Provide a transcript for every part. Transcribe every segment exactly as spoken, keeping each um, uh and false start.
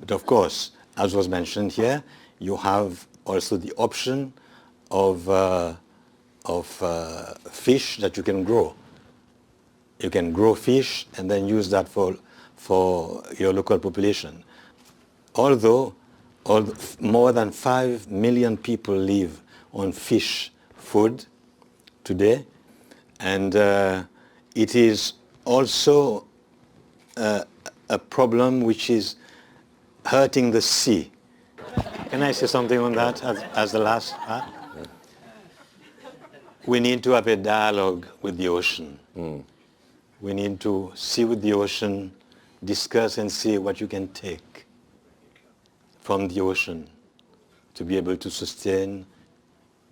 But of course, as was mentioned here, you have also the option of, uh, of, uh, fish that you can grow. You can grow fish and then use that for, for your local population. Although, al-, more than five million people live on fish food today, and, uh, it is also, uh, a problem which is hurting the sea. Can I say something on that as, as the last part? We need to have a dialogue with the ocean. We need to sit with the ocean, discuss and see what you can take from the ocean to be able to sustain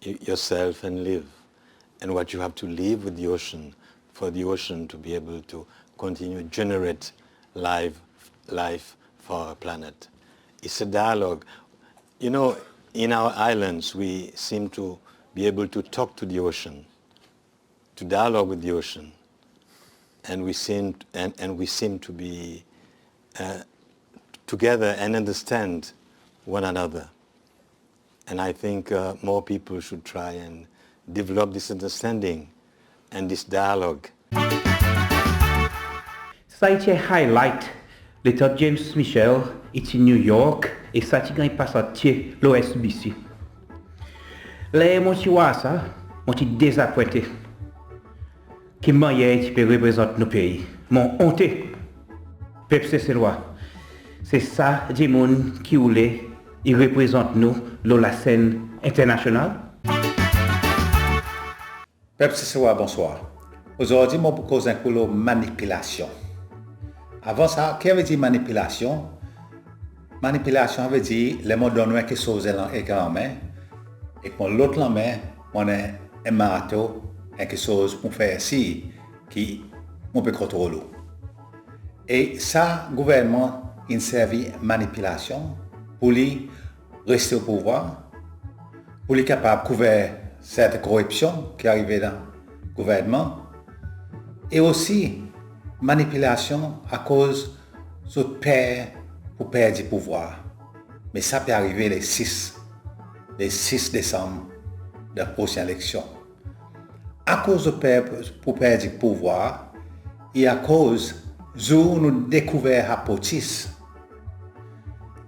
y-, yourself and live, and what you have to leave with the ocean for the ocean to be able to continue generate life, life for our planet. It's a dialogue. You know, in our islands, we seem to be able to talk to the ocean, to dialogue with the ocean, and we seem, and, and we seem to be, uh, together and understand one another. And I think, uh, more people should try and develop this understanding and this dialogue. Sa i ti en highlight letan James Michel i ti New York, e sa ti ganny pas antye lo S B C. Ler mon ti war sa, mon ti dezapwente ki mannyer i ti pe reprezant nou pei. Mon onte. Pep Seselwa, se sa dimoun ki oule i reprezant nou lo lasenn enternasyonal? Pep Seselwa, bonswar. Ozordi mon pou koz en kou lo manipilasyon. Avan sa, ki savedir manipilasyon? Manipilasyon savedir ler mon donn ou en keksoz ek lanmen, ek mon lot lanmen mon annan en marto, en keksoz pou fer sir ki mon pe kontrol ou. E sa gouvernman in servi manipilasyon pour li reste o pouvwar, pour li kapab kouver serten koripsyon ki arive dan gouvernman, e osi manipilasyon akoz zot per pour perdi pouvwar. Me sa pe arive le sis, le sis Desanm dan prosen eleksyon. Akoz zot per pour perdi pouvwar, e akoz zour nou dekouver hapotis,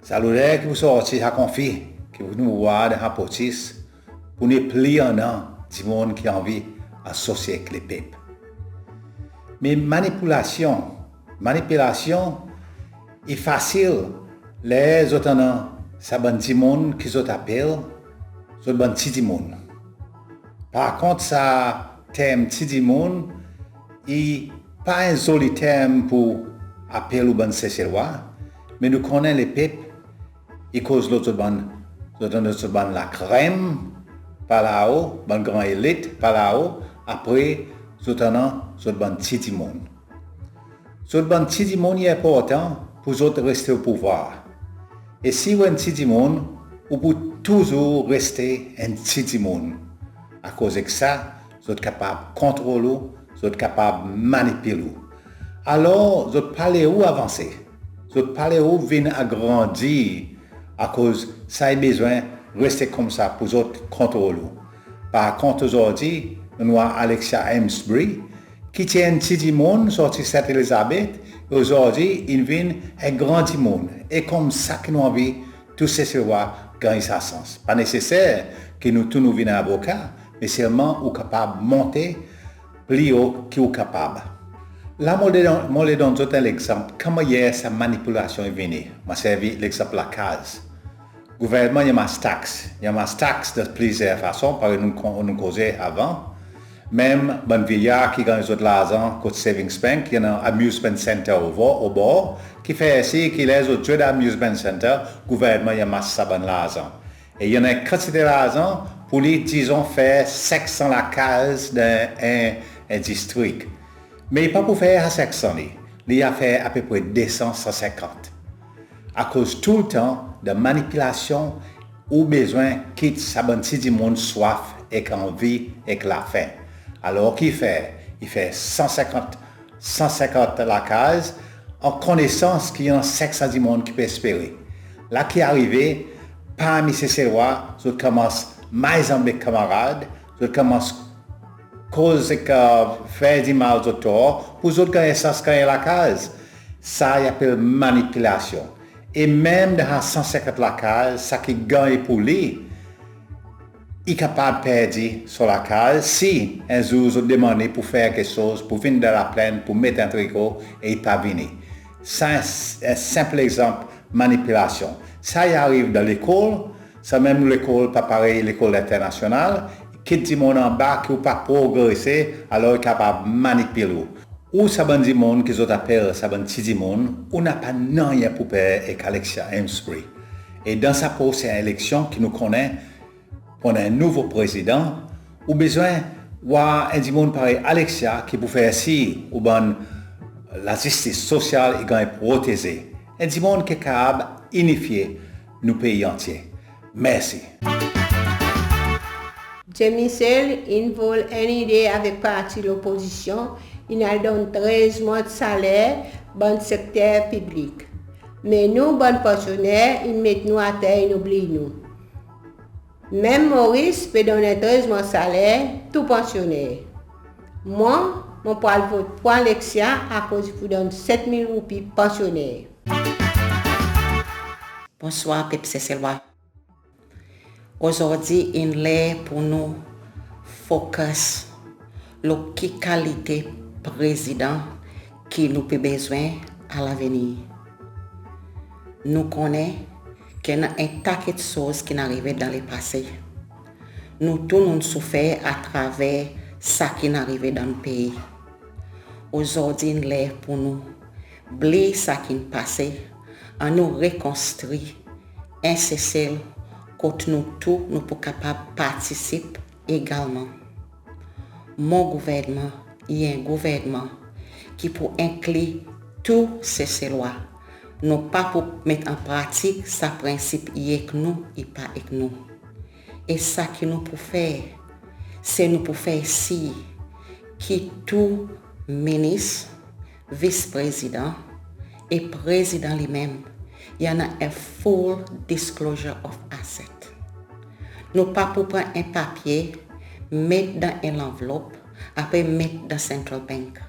sa loder ki pou sorti, sa konfi ki nou pou war dan hapotis, pou nepli annan dimoun ki anvi asosye ek lepep. Me manipilasyon, manipilasyon i fasil ler zot annan sa bann dimoun ki zot apel zot bann pti dimoun. Par kont, sa term pti dimoun i pa en zoli term pour apel ou bann Seselwa, me nou konnen lepep i koz lo zot bann, zot annan zot bann lakrenm par lao, bann gran elit par lao, apre zot annan zot bann pti dimoun. Zot bann pti dimoun i enportan pour zot reste o pouvwar. E si ou en pti dimoun, ou pou touzour reste en pti dimoun. Akoz ek sa, zot kapab kontrol ou, zot kapab manipil ou. Alor, zot pa le ou avanse. Zot pa le ou vin agrandi, akoz sa i bezwen reste koumsa pour zot kontrol ou. Par kont, ozordi, nou'n war Alexia Amesbury, ki ti en pti dimoun sorti Saint Elizabeth, e ozordi in vin en gran dimoun. E koumsa ki nou anvi tou Seselwa ganny sa sans. Pa neseser ki nou tou nou vin avoka, me selman ou kapab monte pli o ki ou kapab. La mon le donn, mon le donn zot en legzanp ki mannyer sa manipilasyon i vini. Mon servi legzanp lakaz. Gouvernman i anmas taks. I anmas taks dan plizyer fason, parey nou, nou koze avan. Menm bann vyeyar ki ganny zot larzan kot savings bank, i annan amusement center o bor, o bor, ki fer sir ki ler zot zwe dan amusement center, gouvernman i anmas sa bann larzan. E i annan en kantite larzan pour li, dizon, fer senk san lakaz dan en, en distrik. Me i pa pou fer sa senk san li, li a fer apepre de san, san senkant. Akoz toultan dan manipilasyon, ou bezwen kit sa bann pti dimoun swaf ek anvi ek lafen. Alor ki i fer? I fer san senkant, san senkant lakaz, an konesans ki i annan senk san dimoun ki pe espere. La ki arive, parmi Seselwa, zot konmans mazanbe kanmarad, zot konmans koz ek fer dimal zot tor, pour zot ganny sans ganny lakaz. Sa i apel manipilasyon. E menm dan sa san senkant lakaz, sa ki ganny pour li, i kapab perdi son lakaz si en zour zot demann li pour fer keksoz, pour vin dan laplenn, pour met en triko e i pa vini. Sa en, en senp legzanp manipilasyon. Sa i ariv dan lekol, sanmenm lekol pa parey lekol enternasyonal, kit dimoun anba ki ou pa progrese, alor i kapab manipil ou. Ou sa bann dimoun ki zot apel sa bann pti dimoun, ou napa nanryen pour per ek Alexia Amesbury. E dan sa prosen eleksyon ki nou konnen, pour en nouvo prezidan, ou bezwen war en dimoun parey Alexia ki pour fer sir ou bann lazistis sosyal i ganny proteze. En dimoun ki kapab inifye nou pei antye. Mersi. Zemi Michel in vol en lide avek parti lopozisyon, in al donn trez mwan saler bann sekter piblik. Me nou bann pansyoner, in met nou ater, in oubliy nou. Menm Moris pe donn en trez mwan saler tou pansyoner. Mwan, mon pou al vot pour Alexia akoz i pou donn set mil roupi pansyoner. Bonswar pep Seselwa. Ozordi in ler pour nou focus lo ki kalite prezidan ki nou pe bezwen a lavenir. Nou konnen ki annan en ta keksoz ki'n arive dan lepase. Nou tou nou'n soufer atraver sa ki'n arive dan nou pei. Ozordi in ler pour nou bliy sa ki'n pase, annou rekonstri en Sesel kot nou tou nou pou kapab partisip egalman. Mon gouvernman i en gouvernman ki pou enkli tou Seselwa. Nou pa pou met an pratik sa prensip i ek nou, i pa ek nou. E sa ki nou pou fer, se nou pou fer sir ki tou minis, vis prezidan e prezidan li menm, i annan en full disclosure of asset. Nou pa pou pran en papye, met dan en lanvlop, apre met dan Central Bank.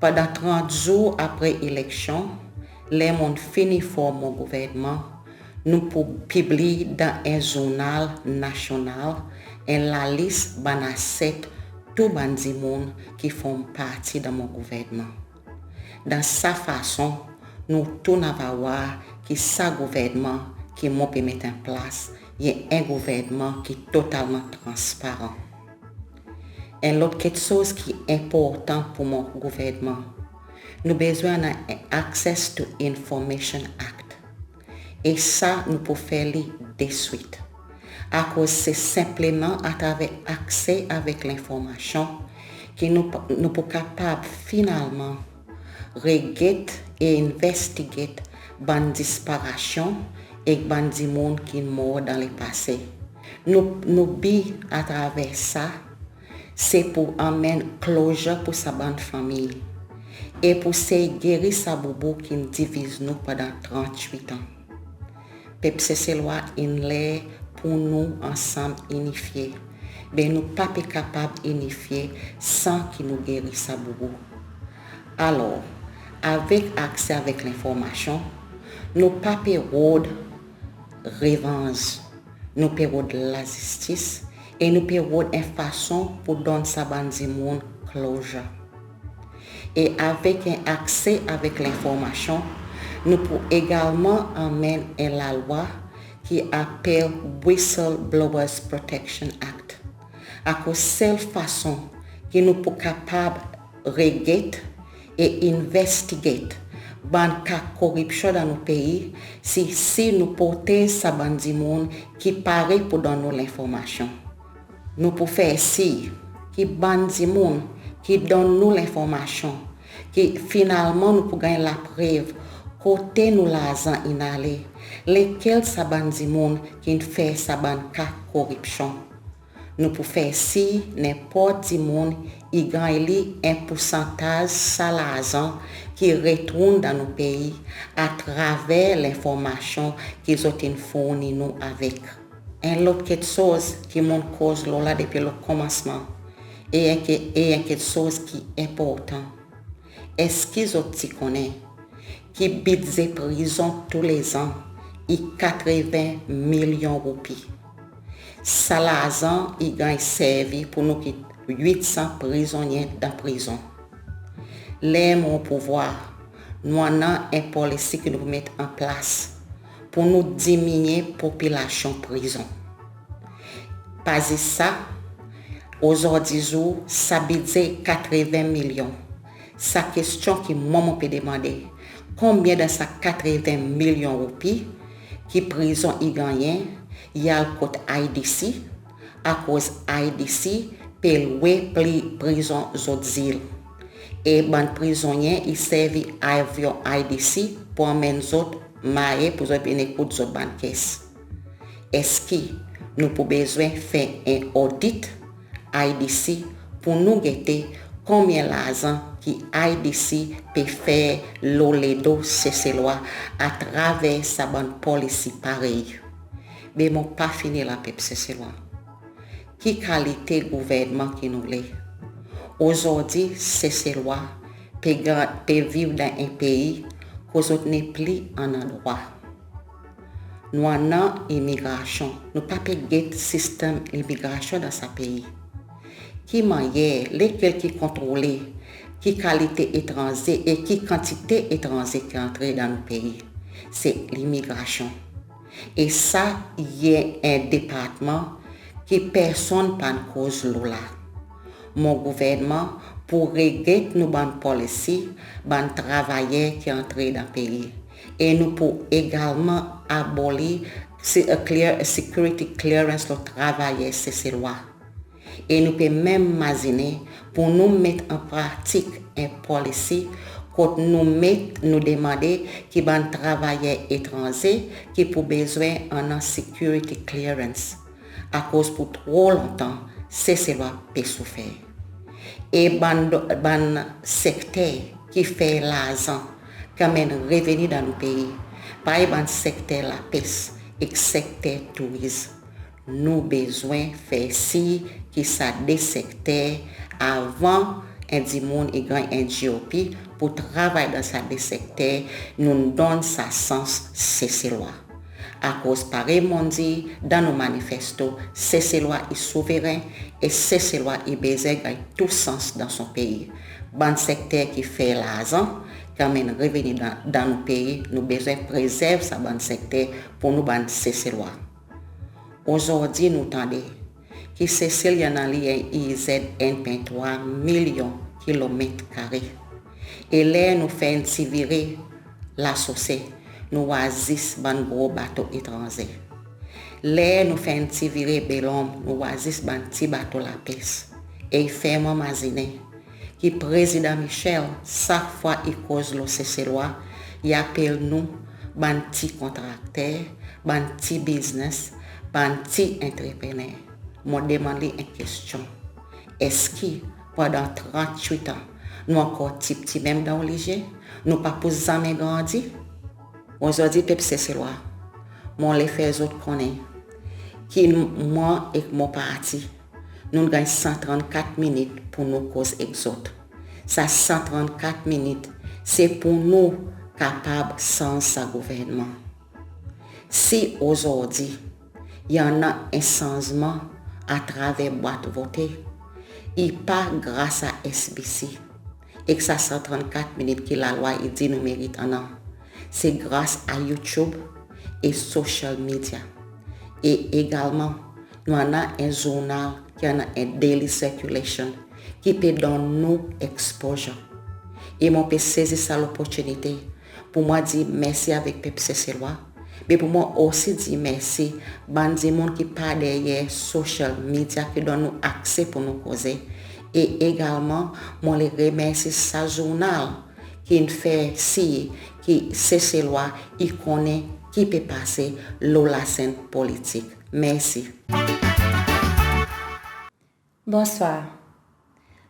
Pandan trant zour apre eleksyon, ler mon'n fini form mon gouvernman, nou pou pibliy dan en zournal nasyonal en lalis bann aset tou bann dimoun ki form parti dan mon gouvernman. Dan sa fason, nou tou nou ava war ki sa gouvernman ki mon pe met an plas, i en gouvernman ki totalman transparan. En lot keksoz ki enportan pour mon gouvernman, nou bezwen annan en Access to Information Act. E sa nou pou fer li deswit. Akoz se senpleman atraver akse avek lenformasyon ki nou, nou pou kapab finalman reget e envestiget bann disparasyon ek bann dimoun ki'n mor dan lepase. Nou, nou bi atraver sa, se pou anmenn closure pour sa bann fanmir e pou sey geri sa boubou ki'n diviz nou pandan trant wit an. Pep Seselwa, in ler pour nou ansanm inifye. Be nou pa pe kapab inifye san ki nou geri sa boubou. Alor, avek akse avek lenformasyon, nou pa pe rod revanz, nou pe rod lazistis e nou pe rod en fason pour donn sa bann dimoun closure. E avek en akse avek lenformasyon, nou pou egalman anmenn en lalwa ki apel Whistleblowers Protection Act. Akoz sel fason ki nou pou kapab reget e envestiget bann ka koripsyon dan nou pei, se si nou protez sa bann dimoun ki pare pour donn nou lenformasyon. Nou pou fer sir ki bann dimoun ki donn nou lenformasyon, ki finalman nou pou ganny laprev kote nou larzan in ale, lekel sa bann dimoun ki'n fer sa bann ka koripsyon. Nou pou fer sir nenport dimoun i ganny li en poursantaz sa larzan ki retourn dan nou pei atraver lenformasyon ki zot in fourni nou avek. En lot keksoz ki mon'n koz lo la depi lo konmansman, e en ke-, e en keksoz ki enportan. Eski zot ti konnen ki bidze prizon toulezan i katreven milyon roupi? Sa larzan i ganny servi pour nou kit wit san prizonnyen dan prizon. Ler mon o pouvwar, nou annan en polisi ki nou pou met an plas pour nou diminyen popilasyon prizon. Pa zis sa, ozordi zour, sa bidze katreven milyon. Sa kestyon ki mwan mon pe demande, konbyen dan sa katreven milyon roupi ki prizon i gannyen i al kot I D C, akoz I D C pe lwe pri-, prizon zot zil. E bann prizonnyen i servi avyon I D C pour anmenn zot Mahe pour zot vin ekout zot bann kes. Eski nou pou bezwen fer en odit I D C pour nou gete konbyen larzan ki I D C pe fer lo ledo Seselwa atraver sa bann polisi parey? Be mon pa fini la, pep Seselwa. Ki kalite gouvernman ki nou le? Ozordi, Seselwa pe gan-, pe viv dan en pei kot zot nepli annan drwa. Nou annan imigrasyon. Nou pa pe get sistenm imigrasyon dan sa pei. Ki mannyer, lekel ki kontrole ki kalite etranze e ki kantite etranze ki antre dan nou pei? Se limigrasyon. E sa i en departman ki personn pa'n koz lo la. Mon gouvernman pou reget nou bann polisi, bann travayer ki antre dan pei. E nou pou egalman aboli se-, clear-, security clearance lo travayer Seselwa. E nou pe menm mazinen pour nou met an pratik en polisi kot nou met, nou demande ki bann travayer etranze ki pou bezwen annan security clearance. Akoz pour tro lontan, Seselwa pe soufer. E bann, bann sekter ki fer larzan, ki anmenn reveni dan nou pei, parey bann sekter lapes ek sekter tourizm. Nou bezwen fer sir ki sa de sekter, avan en dimoun i ganny en G O P pour travay dan sa de sekter, nou'n donn sa sans Seselwa. Akoz parey mon'n dir dan nou manifesto, Seselwa i souveren e Seselwa i bezwen ganny tou sans dan son pei. Bann sekter ki fer larzan, ki anmenn reveni dan, dan nou pei, nou bezwen prezerv sa bann sekter pour nou bann Seselwa. Ozordi nou tande ki Sesel i annan li en I Z en pwen trwa milyon kilomet kare. E ler nou fer en pti vire Lasose, nou war zis bann gro bato etranze. Ler nou fer en pti vire Bel Ombre, nou war zis bann pti bato lapes. E i fer mwan mazinen ki Prezidan Michel, sak fwa i koz lo Seselwa, i apel nou, bann pti kontrakter, bann pti biznes, bann pti antreprener. Mon demann li en kestyon. Eski pandan trant wit an, nou ankor pti pti menm dan ou lizye? Nou pa pou zanmen grandi? Ozordi, pep Seselwa, mon le fer zot konnen ki mwan ek mon parti, nou'n ganny san trannkat minit pour nou koz ek zot. Sa san trannkat minit, se pour nou kapab sanz sa gouvernman. Si ozordi i annan en sanzman atraver bwat vote, i pa gras a S B C ek sa san trannkat minit ki lalwa i dir nou merit annan. Se gras a YouTube e social media. E egalman, nou annan en zournal ki annan en daily circulation ki pe donn nou exposure. E mon pe sezi sa loportinite pour mwan dir mersi avek pep Seselwa, me pour mwan osi dir mersi bann dimoun ki par deryer social media ki donn nou akse pour nou koze. E egalman, mon le remersi sa zournal ki'n fer sir ki Seselwa i konnen ki pe pase lo lasenn politik. Mersi. Bonswar.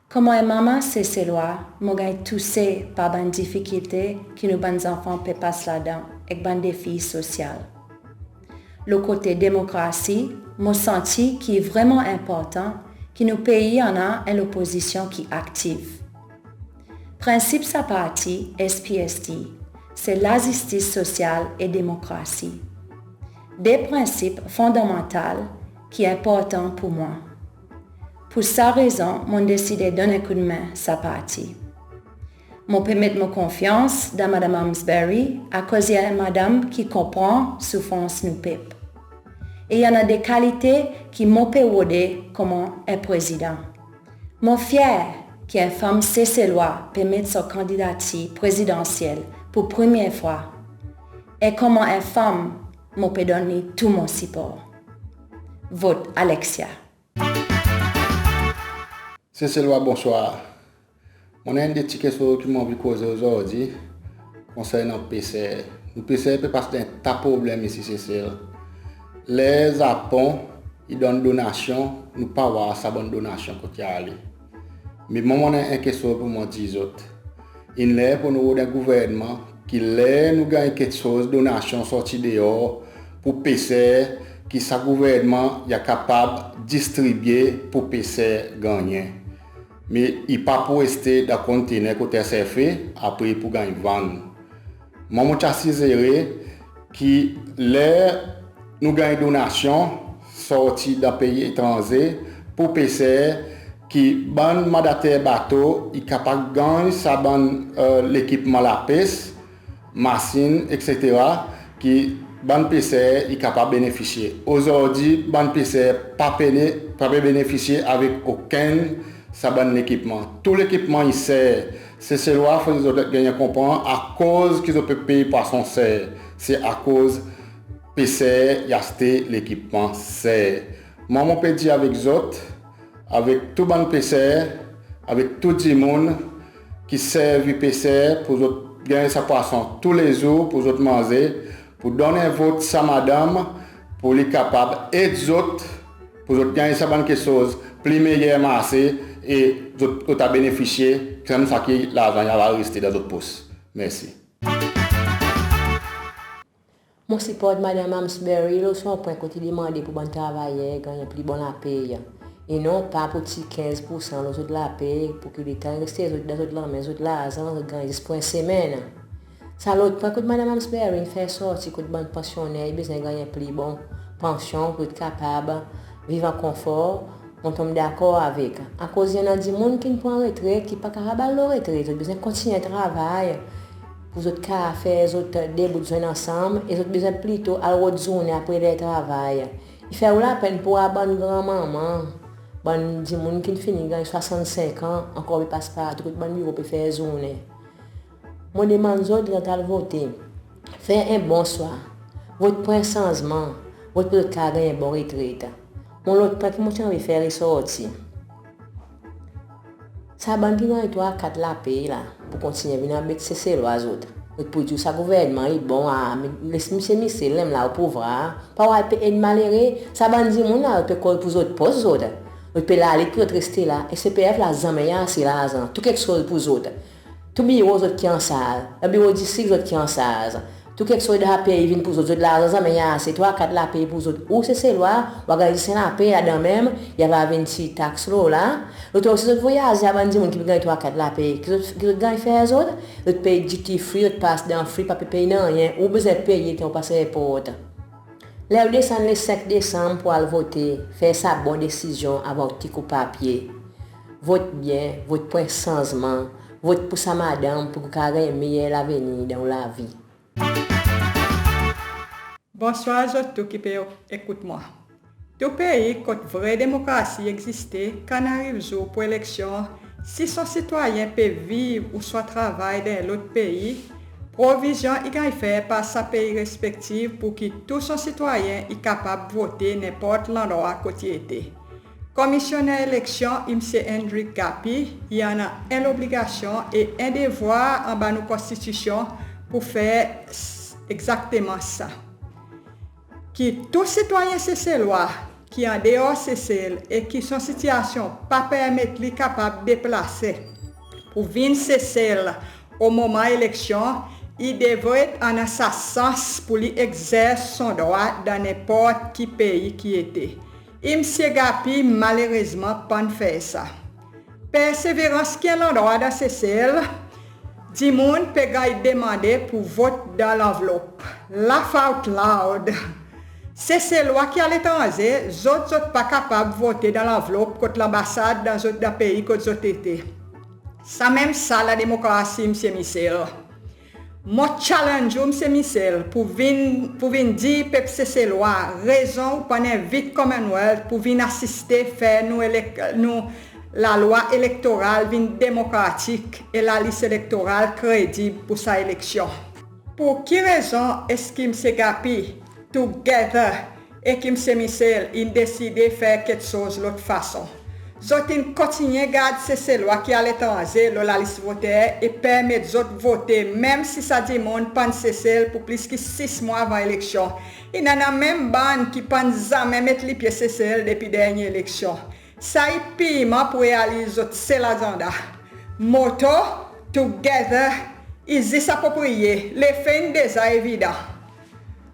Konman en manman Seselwa, mon ganny touse par bann difikilte ki nou bann zanfan pe pas ladan ek bann defi sosyal. Lo kote demokrasi, mon santi ki i vreman enportan ki nou pei annan en lopozisyon ki aktiv. Prensip sa parti, S P S D, se lazistis sosyal e demokrasi. De prensip fondamantal ki enportan pour mwan. Pour sa rezon, mon deside donn en koudmen sa parti. Mon pe met mon konfyans dan Madanm Amesbury akoz i en madanm ki konpran soufrans nou pep. E i annan de kalite ki mon pe rode konman en prezidan. Mon fyer ki en fanm Seselwa pe met son kandidatir prezidansyel pour premye fwa. E konman en fanm, mon pe donn li tou mon sipor. Vot Alexia. Seselwa, bonswar. Mon annan de ti keksoz ki mon anvi koze ozordi konsernan peser. Nou peser pe pas dan en ta problenm isi Sesel. Ler Zapon i donn donasyon, nou pa war sa bann donasyon kot i ale. Me mwan mon annan en keksoz pour mon dir zot. In ler pour nou rod en gouvernman ki ler nou ganny keksoz donasyon sorti deor pour peser, ki sa gouvernman i a kapab distribye pour peser gannyen. Me i pa pou reste dan kontener kot S F A, apre i pou ganny vann. Mwan mon ti a sizere ki ler nou ganny donasyon sorti dan pei etranze pour peser, ki bann mandater bato i kapab ganny sa bann, eh, lekipman lapes, masin, et cetera, ki bann peser i kapab benefisye. Ozordi, bann peser pa pe, pa pe benefisye avek okenn sa bann lekipman. Tou lekipman i ser. Seselwa, fodre zot ganny konpran akoz ki zot pe pey pwason ser. Se akoz peser i aste lekipman ser. Mwan mon pe dir avek zot, avek tou bann peser, avek tou dimoun ki servi peser pour zot ganny sa pwason toulezour pour zot manze, pour donn en vot sa madanm, pour li kapab ed zot, pour zot ganny sa bann keksoz pli meyer marse e zot, zot a benefisye, sanmenm sa ki larzan i ava reste dan zot pos. Mersi. Mon siport Madanm Amesbury lo son pwen kot i demande pour bann travayer ganny pli bon lapey. E non pa pou ti kenz poursan lo zot lapey, pour ki letan i reste zot dan zot lanmen zot larzan, zot ganny zis pour en semenn. Sa lot pwen kot Madanm Amesbury in fer sorti kot bann pansyonner i bezwen ganny pli bon pansyon pour zot kapab viv an konfor, mon tonm dakor avek. Akoz i annan dimoun ki'n pran retret, ki pa kapab al lo retret, zot bezwen kontinyen travay pour zot kapab fer zot de bout zwenn ansanm, e zot bezwen plito al rod zournen apre ler travay. I fer ou lapenn pour war bann granmanman, bann dimoun ki'n fini ganny swasannsenk an, ankor pe pas partou kot bann biro pe fer zournen. Mon demann zot, zot al vote. Fer en bon swa. Vot pour en sanzman. Vot pour zot kapab ganny en bon retret. Mon lot pwen ki mon ti anvi fer resorti. Sa bann ki ganny trwa kat lapey la, pou kontinyen vin anbet Seselwa zot. Zot pou dir sa gouvernman i bon, a, me les Msye Michel menm la o pouvwar, pa war pe ed malere, sa bann dimoun la, zot pe koz pour zot pos zot. Zot pe lalit pour zot reste la, e C P F la zanmen i ase larzan, tou keksoz pour zot. Tou biro zot ki ansarz, dan biro distrik zot ki ansarz. Tou keksoz dan sa pei vin pour zot, zot larzan zanmen i ase, trwa kat lapey pour zot. Ou Seselwa, ou a ganny zis en lapey ladan menm, i ava vin tir taks lo la. Lot osi zot vwayaze, sa bann dimoun ki pe ganny trwa kat lapey, ki zot, ki zot ganny fer zot, zot pey duty free, zot pas dan free, pa pe pey nanryen, ou bezwen peye ler ou pas erport. Ler ou desann le senk Desanm pour al vote, fer sa bon desizyon avan ou tik ou papye. Vot byen, vot pour en sanzman, vot pour sa madanm pour ki ou kapab ganny en meyer lavenir dan ou lavi. Bonswar zot tou ki pe ekout mwan. Tou pei kot vre demokrasi i egziste, kan i ariv zour pour eleksyon, si son sitwayen pe viv ouswa travay dan en lot pei, provizyon i ganny fer par sa pei respektiv pour ki tou son sitwayen i kapab vote nenport landrwa kot i ete. Komisyoner eleksyon, Msye Hendrick Gappy, i annan en lobligasyon e en devwar anba nou konstitisyon pour fer s-, egzakteman sa. Ki tou sitwayen Seselwa ki an deor Sesel e ki son sitiyasyon pa permet li kapab deplase pour vin Sesel o moman eleksyon, i devret annan sa sans pour li egzers son drwa dan nenport ki pei ki ete. E Msye Gappy malerezman pa'n fer sa. Perseverans ki en landrwa dan Sesel, dimoun pe ganny demande pour vot dan lanvlop. Laugh out loud. Seselwa ki aletranze, zot, zot pa kapab vote dan lanvlop kot lanbasad dan zot, dan pei kot zot ete. Sanmenm sa la demokrasi, Msye Michel. Mon challenge ou, Msye Michel, pour vin, pour vin dir pep Seselwa rezon ou pa'n envit Commonwealth pour vin asiste fer nou elek-, nou lalwa elektoral vin demokratik e lalis elektoral kredib pour sa eleksyon. Pour ki rezon eski Msye Gappy, together, e ki Msye Michel in deside fer keksoz lot fason? Zot in kontinyen gard Seselwa ki aletranze lo lalis voter e permet zot vote, menm si sa dimoun pa'n Sesel pour plis ki sis mwan avan eleksyon. In annan menm bann ki pa'n zanmen met lipye Sesel depi dernyen eleksyon. Sa i pirman pour realiz zot sel azanda. Moto, together, i zis apropriye, lefe in deza evidan.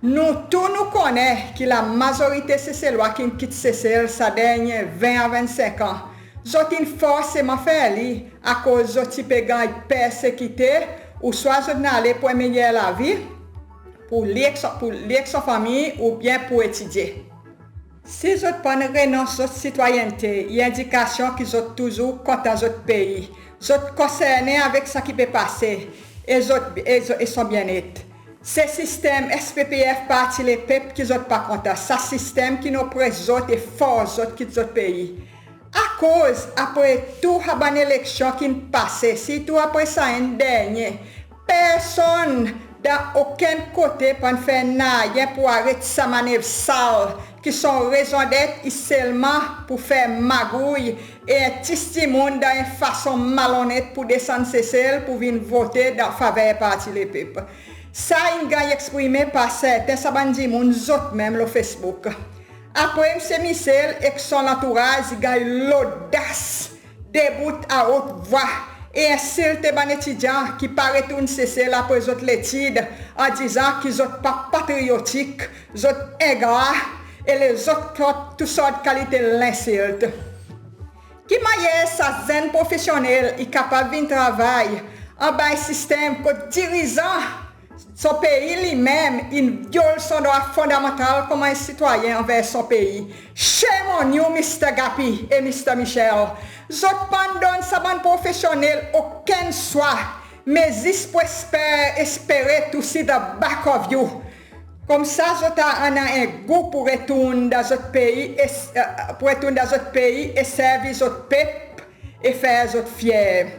Nou tou nou konnen ki lamazorite Seselwa ki'n kit Sesel sa dernyen ven a vennsenk an, zot in forseman fer li akoz zot ti pe ganny persekite, ouswa zot in ale pour en meyer lavi, pour li ek son, pour li ek son fanmir, oubyen pour etidye. Si zot pa'n renons zot sitwayennte, i endikasyon ki zot touzour kontan zot pei, zot konsernen avek sa ki pe pase, e zot, e zot, e son byennet. Se sistenm S P P F, Parti Lepep, ki zot pa kontan. Sa sistenm ki'n opres zot e fors zot kit zot pei. Akoz apre tou sa bann eleksyon ki'n pase, sirtou apre sa enn dernyen, personn dan okenn kote pa'n fer nanryen pour aret sa manev sal, ki son rezondet i selman pour fer magouy e entis dimoun dan en fason malonnet pour desann Sesel pour vin vote dan faver Parti Lepep. Sa in ganny eksprimen par serten sa bann dimoun zot menm lo Facebook. Apre Msye Michel ek son lantouraz i ganny lodas debout a ot vwa e ensilte bann etidyan ki pa retourn Sesel apre zot letid, an dizan ki zot pa patriyotik, zot engra, e lezot sort, tou sort kalite lensilt. Ki mannyer sa zenn profesyonnel i kapab vin travay anba en sistenm kot dirizan son pei li menm in vyol son drwa fondamantal konman en sitwayen anver son pei? Shame on you, Mister Gappy e Mister Michel. Zot pa'n donn sa bann profesyonnel okenn swa, me zis pour esper, espere to see the back of you. Koumsa zot a annan en gou pour retourn dan zot pei e, e, pour retourn dan zot pei e servi zot pep e fer zot fyer.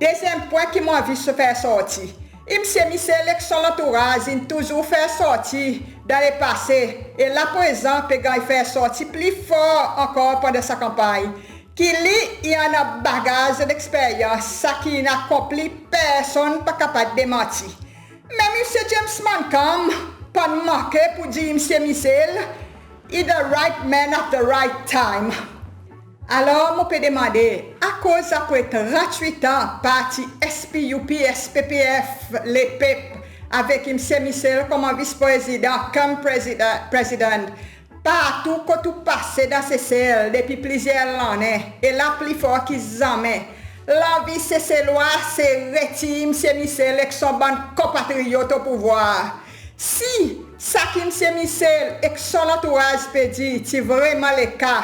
Dezyenm pwen ki mon anvi fer sorti, Msye Michel ek son lantouraz in touzour fer sorti dan lepase, e la prezan pe ganny fer sorti pli for ankor pandan sa kanpanny, ki li i annan bagaz leksperyans, sa ki in akonpli personn pa kapab demanti. Menm Msye James Mancham pa'n manke pour dir Msye Michel i the right man at the right time. Alor mon pe demande, akoz apre trannwit an parti S P U P, S P P F, Lepep, avek Msye Michel konman vis prezidan, cum prezidan, prezidan, partou kot ou pase dan Sesel depi plizyer lannen, e la pli for ki zanmen, lanvi Seselwa se retir Msye Michel ek son bann konpatriyot o pouvwar. Si sa ki Msye Michel ek son lantouraz pe dir ti vreman leka,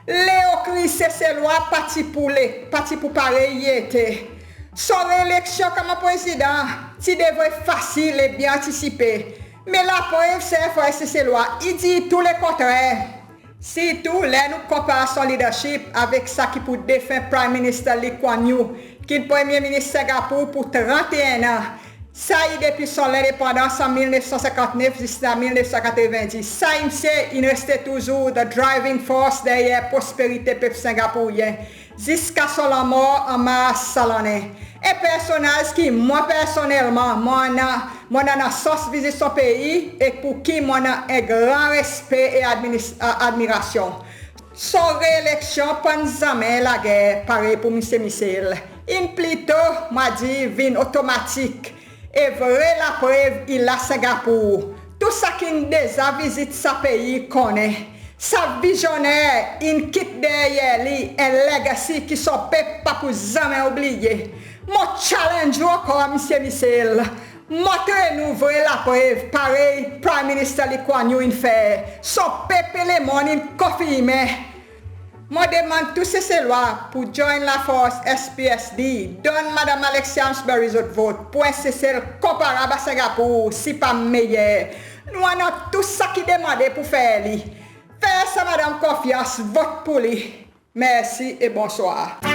leokri Seselwa pa ti pou le, pa ti pou parey i ete. Son reeleksyon konman prezidan ti devret fasil e byen antisipe. Me laprev, ser frer Seselwa, i dir tou lekontrer. Sirtou ler nou konpar son leadership avek sa ki pou defen Prime Minister Lee Kuan Yew, ki'n Premye Minis Singapour pour tranteen an. Sa i depi son lendepandans an mil nef san senkant nef ziska mil nef san katreven dis. Sa msye in reste touzour the driving force deryer prosperite pep Singapouryen. ziska son lanmor an Mars sa lannen. En personnaz ki mwan personnelman mon annan, mon annan sans vizit son pei e pour ki mon annan en gran respe e adminis- a- admirasyon. Son reeleksyon pa'n zanmen lager parey pour Msye Michel. In plito, mon a dir, vin otomatik. E vre laprev i la Singapour. Tou sa ki'n deza vizit sa pei konnen. Sa vizyoner in kit deryer li en legacy ki son pep pa pou zanmen oubliye. Mon challenge ou ankor, Msye Michel. Montre nou vre laprev parey Prime Minister Lee Kuan Yew in fer. Son pep e lemonn in konfirmen. Mon demann tou Seselwa pour join lafors S P S D, donn Madanm Alexia Amesbury zot vot pour en Sesel konparab a Singapour, si pa meyer. Nou annan tou sa ki demande pour fer li. Fer sa madanm konfyans, vot pour li. Mersi e bonswar.